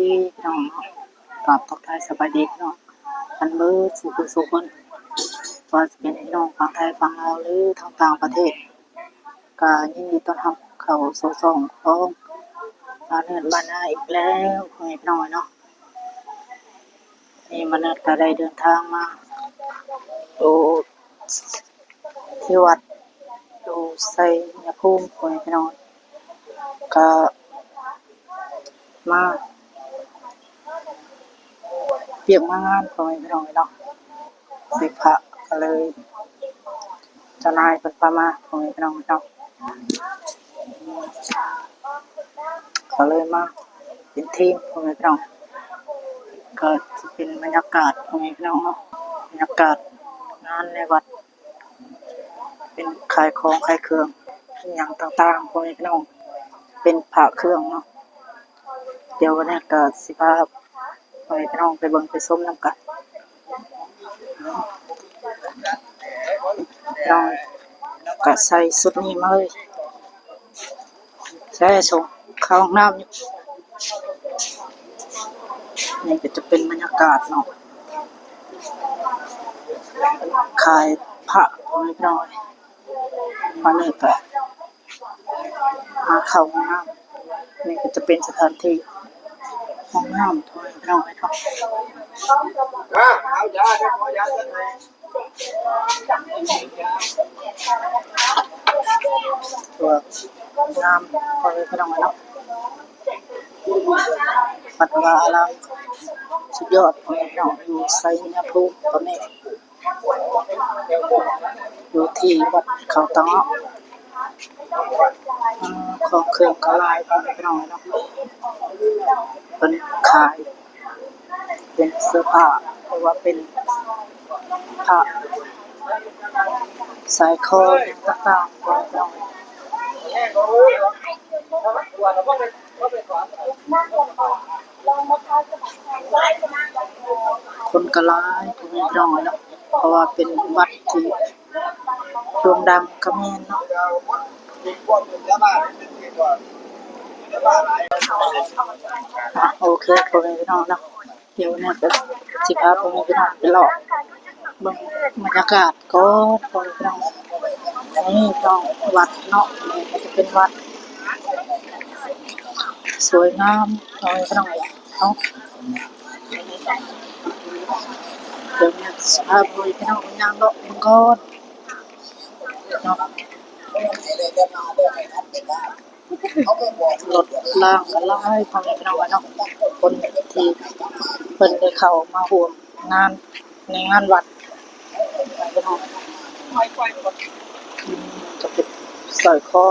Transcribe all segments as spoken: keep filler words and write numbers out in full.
พี่น้องเนาะ กราบทักทายสบายดีพี่น้องกันเบิดสู่ผู้สู่คน ว่าจะเป็นพี่น้องฝั่งไทยฝั่งลาวหรือทางต่างประเทศ ก็ยินดีต้อนรับเข้าสู่ช่องของบ้านเฮือนบ้านนาอีกแล้วพ่อแม่พี่น้องเนาะ นี่มาเนิดก็ได้เดินทางมาอยู่ที่วัดอยู่ไชยภูมิพ่อแม่พี่น้อง ก็มาเวียกมางานพ่อแม่พี่น้องเนาะ สิพระก็เลย เจ้านายเพิ่นพามาพ่อแม่พี่น้องเนาะ ก็เลยมาเป็นทีมพ่อแม่พี่น้อง ก็จะเป็นบรรยากาศพ่อแม่พี่น้องเนาะ บรรยากาศงานในวัด เป็นขายของขายเครื่องอหย่างต่างๆพ่อแม่พี่น้อง เป็นพระเครื่องเนาะ เดี๋ยววันนี้ก็สิพาพ่อแม่พี่น้องไปเบิ่งไปชมนำกัน น้องก็ใส่ชุดนี้มาเลย ใช่ ส่งเข้าห้องน้ำอยู่ นี่ก็จะเป็นบรรยากาศเนาะ ขายพระพ่อแม่พี่น้อง มาเลยก็มาเข้าห้องน้ำ นี่ก็จะเป็นสถานที่ห้องน้ำพ่อแม่พี่น้องเนาะ ตัวงามพ่อแม่พี่น้องเนาะ วัดวาอารามสุดยอดพ่อแม่พี่น้อง อยู่ไชยภูมิพ่อแม่ อยู่ที่วัดเขาตะเงาะ อ่า ของเครื่องก็หลายพ่อแม่พี่น้องเนาะ เพิ่นขาย เป็นเสื้อผ้า หรือว่าเป็นผ้าสร้อยคอหยังต่างๆพ่อแม่พี่น้อง คนก็หลายพ่อแม่พี่น้องเนาะ เพราะว่าเป็นวัดที่โด่งดังก็แม่นเนาะ อ่ะ โอเคพ่อแม่พี่น้องเนาะ เดี๋ยวเนี่ยก็สิพาพ่อแม่พี่น้องไปเลาะเบิ่งบรรยากาศก่อนพ่อแม่พี่น้อง นี่ต้องวัดเนาะ นี่ก็จะเป็นวัด สวยงามพ่อแม่พี่น้องเนาะ เดี๋ยวเนี่ยสิพาพ่อแม่พี่น้องไปย่างเลาะเบิ่งก่อนเนาะ รถรางก็หลายพ่อแม่พี่น้องเนาะ คนที่เพิ่นได้เข้ามาร่วมงานในงานวัด พี่น้อง อืม ก็เป็นสร้อยคอ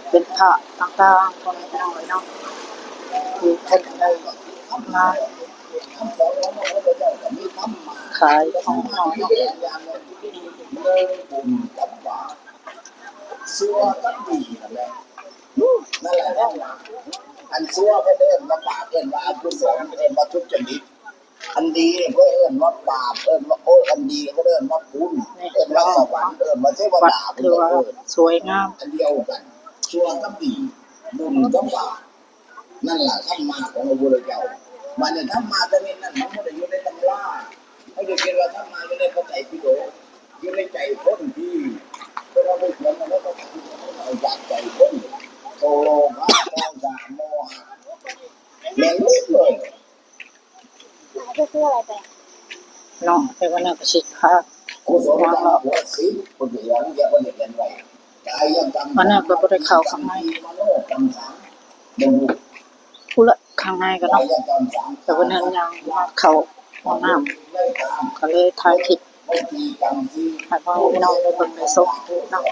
เป็นพระต่างๆพ่อแม่พี่น้องเนาะ ที่เพิ่นได้มาขายของเนาะ ชั่วกับดีนั่นแหละ นั่นแหละเนาะ อันชั่วเพิ่นเอิ้นว่าบาป เอิ้นว่าอกุศล เอิ้นว่าทุจริต อันดีเพิ่นเอิ้นว่าบาป เอิ้นว่า โอ้ย อันดีเพิ่นเอิ้นว่าบุญ เอิ้นว่าสวรรค์ เอิ้นว่าเทวดา วัดถือว่า เพิ่นก็เอิ้น สวยงาม อันเดียวกัน ชั่วกับดี บุญกับบาป นั่นล่ะธรรมะของพระพุทธเจ้า บัดนี้ธรรมะตัวนี้นั่นมันบ่ได้อยู่ในตำรา บ่ได้เขียนว่าธรรมะอยู่ในพระไตรปิฎก อยู่ในใจคนที่ เพิ่นเอาไปเขียนไว้ในพระไตรปิฎก เอาจากใจคน โท โลภะ โทสะ โมหะ แม่นหมดเลย หายไปซื้ออะไรไป น้องไปวันนั้นก็สิพา กุศลกรรมบวชศีล เพิ่นก็เขียนไว้ กายกรรม วันนั้นก็บ่ได้เข้าข้างใน มโนกรรมสาม บ่รู้ พุ้นละข้างในก็เนาะ แต่วันนั้นย่างมาเข้าห้องน้ำ ก็เลยถ่ายคลิปให้พ่อแม่พี่น้องได้เบิ่งได้ชมเนาะ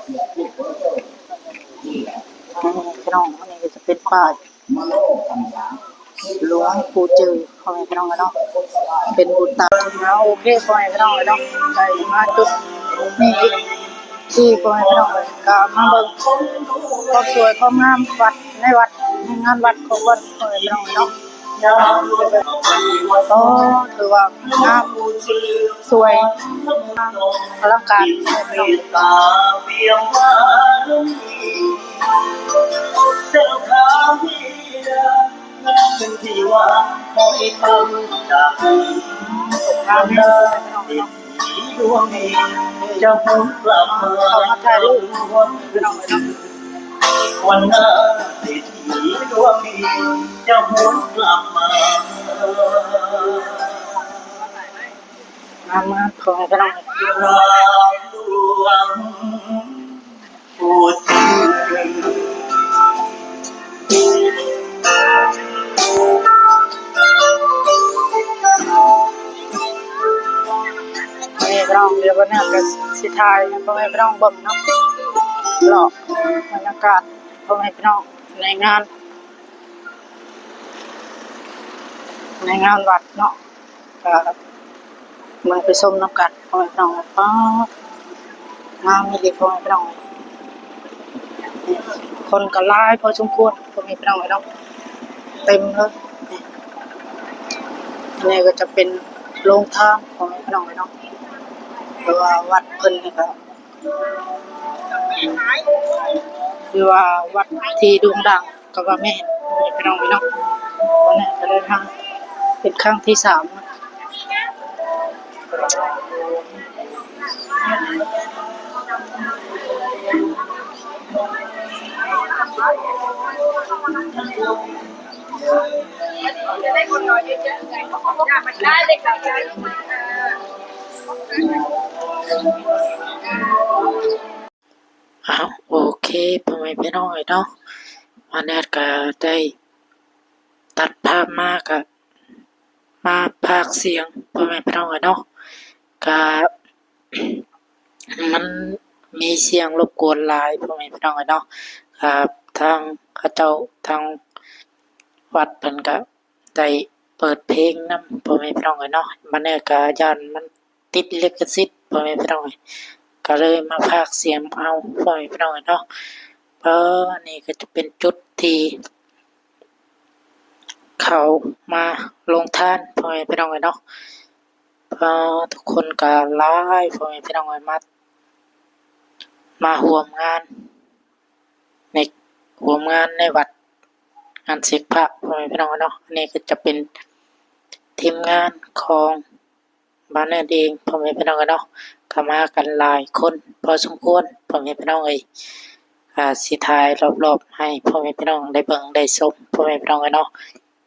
อืม พี่น้อง อันนี้ก็จะเป็นป้ายหลวงปู่จือ พ่อแม่พี่น้องเนาะ เป็นบุญตา เอา โอเค พ่อแม่พี่น้องเนาะ ได้มาจุดนี้อีก ที่พ่อแม่พี่น้องก็มาเบิ่งความสวยความงามวัด ในวัด ในงานวัดของวัดพ่อแม่พี่น้องเนาะ ก็ถือว่างามสวยอลังการพ่อแม่พี่น้อง ที่ว่าคอยตั้งจากนี้วันหน้าเศรษฐีดวงดีจะหวนกลับมา ขอมาถ่ายรูป วันหน้าเศรษฐีดวงดีจะหวนกลับมา มามาขอให้พี่น้อง กราบหลวงปู่ ให้พี่น้องเดี๋ยววันนี้ก็สิถ่ายให้พ่อแม่พี่น้องเบิ่งเนาะเลาะบรรยากาศพ่อแม่พี่น้องในงาน ในงานวัดเนาะ ก็มาไปชมนำกันพ่อแม่พี่น้อง ป๊าด งามอีหลีพ่อแม่พี่น้อง คนก็หลายพอสมควรพ่อแม่พี่น้องเนาะ เต็มเลย อันนี้ก็จะเป็นโรงทานพ่อแม่พี่น้องเนาะ เพราะว่าวัดเพิ่นนี่ก็คือว่าวัดที่โด่งดัง ก็ว่าแม่นพ่อแม่พี่น้องเนาะ วันนี้ก็เดินทางเป็นครั้งที่สามเนาะ อ้าว โอเค พ่อแม่พี่น้องเอ้ยเนาะ วันนี้ก็ได้ตัดภาพมาก็มาพากย์เสียง พ่อแม่พี่น้องเอ้ยเนาะ ก็ มันมีเสียงรบกวนหลาย พ่อแม่พี่น้องเอ้ยเนาะ ก็ทางเขาเจ้า ทางวัดเพิ่นก็ได้เปิดเพลงนำ พ่อแม่พี่น้องเอ้ยเนาะ บัดนี้ก็ย้านมันติดลิขสิทธิ์ พ่อแม่พี่น้องเอ้ย ก็เลยมาพากย์เสียงเอา พ่อแม่พี่น้องเอ้ยเนาะ เออ อันนี้ก็จะเป็นจุดที่เขามาโรงทาน พ่อแม่พี่น้องเอ้ยเนาะ เออ ทุกคนก็หลาย พ่อแม่พี่น้องเอ้ย มา มาร่วมงาน ใน ร่วมงานในวัด งานเสกพระ พ่อแม่พี่น้องเอ้ยเนาะ อันนี้ก็จะเป็นทีมงานของ บ้านนั่นเอง พ่อแม่พี่น้องเอ้ยเนาะ ก็มากันหลายคนพอสมควร พ่อแม่พี่น้องเอ้ย อ่า สิถ่ายรอบๆให้พ่อแม่พี่น้องได้เบิ่งได้ชม พ่อแม่พี่น้องเอ้ยเนาะ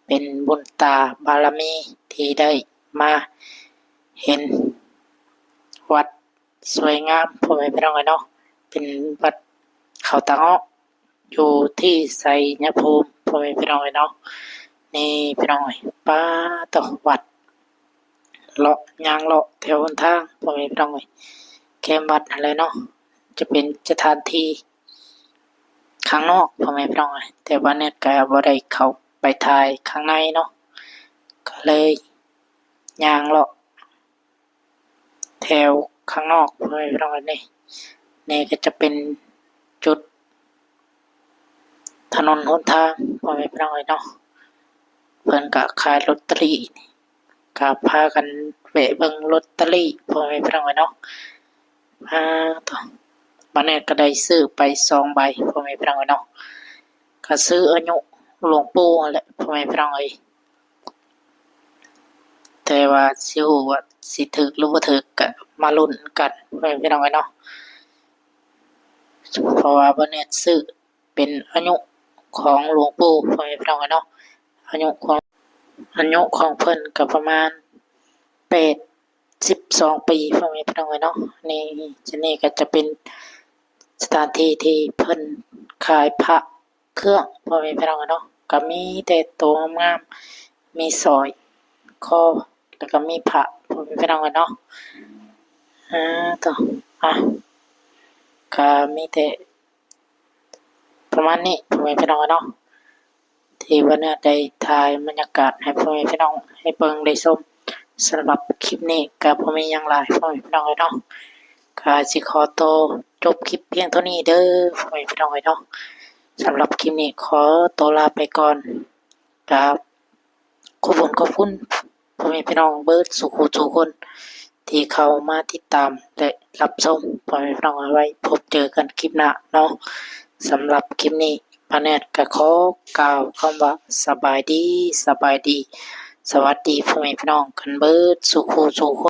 เป็นบุญตาบารมีที่ได้มาเห็นวัดสวยงาม พ่อแม่พี่น้องเอ้ยเนาะ เป็นวัดเขาตาเงาะ อยู่ที่ไชยภูมิ พ่อแม่พี่น้องเอ้ยเนาะ นี่พี่น้องเอ้ย ป๊าด ตะวัด เลาะ ย่างเลาะแถวหนทาง พ่อแม่พี่น้องเอ้ย แคมวัดนั่นแหละเนาะ จะเป็นสถานที่ข้างนอก พ่อแม่พี่น้องเอ้ย แต่ว่าแอดก็บ่ได้เข้าไปถ่ายข้างในเนาะ ก็เลยย่างเลาะ แถวข้างนอก พ่อแม่พี่น้องเอ้ย นี่ นี่ก็จะเป็นจุดถนนหนทาง พ่อแม่พี่น้องเอ้ยเนาะ เพิ่นก็ขายลอตเตอรี่ ก็พากันแวะเบิ่งลอตเตอรี่ พ่อแม่พี่น้องเอ้ยเนาะ อ่า ต่อ บัดนี้ก็ได้ซื้อไปสองใบ พ่อแม่พี่น้องเอ้ยเนาะ ก็ซื้ออายุหลวงปู่นั่นแหละ พ่อแม่พี่น้องเอ้ย แต่ว่าสิฮู้ว่าสิถูกหรือบ่ถูกก็มาลุ้นกัน พ่อแม่พี่น้องเอ้ยเนาะ เพราะว่าบ่แน่ ซื้อเป็นอายุของหลวงปู่ พ่อแม่พี่น้องเอ้ยเนาะ อายุของ อายุของเพิ่นก็ประมาณแปดสิบสองปี พ่อแม่พี่น้องเอ้ยเนาะ นี่ ที่นี่ก็จะเป็นสถานที่ที่เพิ่นขายพระเครื่อง พ่อแม่พี่น้องเอ้ยเนาะ ก็มีแต่โตงามๆ มีสร้อยคอ แล้วก็มีพระ พ่อแม่พี่น้องเอ้ยเนาะ อ่า ต่อ อ่ะ ก็มีแต่ประมาณนี้ พ่อแม่พี่น้องเอ้ยเนาะ ที่ว่าแอดได้ถ่ายบรรยากาศให้พ่อแม่พี่น้องให้เบิ่งได้ชม สำหรับคลิปนี้ก็บ่มีหยังหลาย พ่อแม่พี่น้องเอ้ยเนาะ ก็สิขอตัวจบคลิปเพียงเท่านี้เด้อ พ่อแม่พี่น้องเอ้ยเนาะ สำหรับคลิปนี้ขอตัวลาไปก่อน ครับ ขอบคุณ ขอบคุณพ่อแม่พี่น้องเบิดสู่ผู้สู่คน ที่เข้ามาติดตามและรับชม พ่อแม่พี่น้อง เอาไว้พบเจอกันคลิปหน้าเนาะ สำหรับคลิปนี้ ป้าแนดก็ขอกล่าวคำว่าสบายดี สบายดี สวัสดีพ่อแม่พี่น้องกันเบิดสู่คู่สู่คน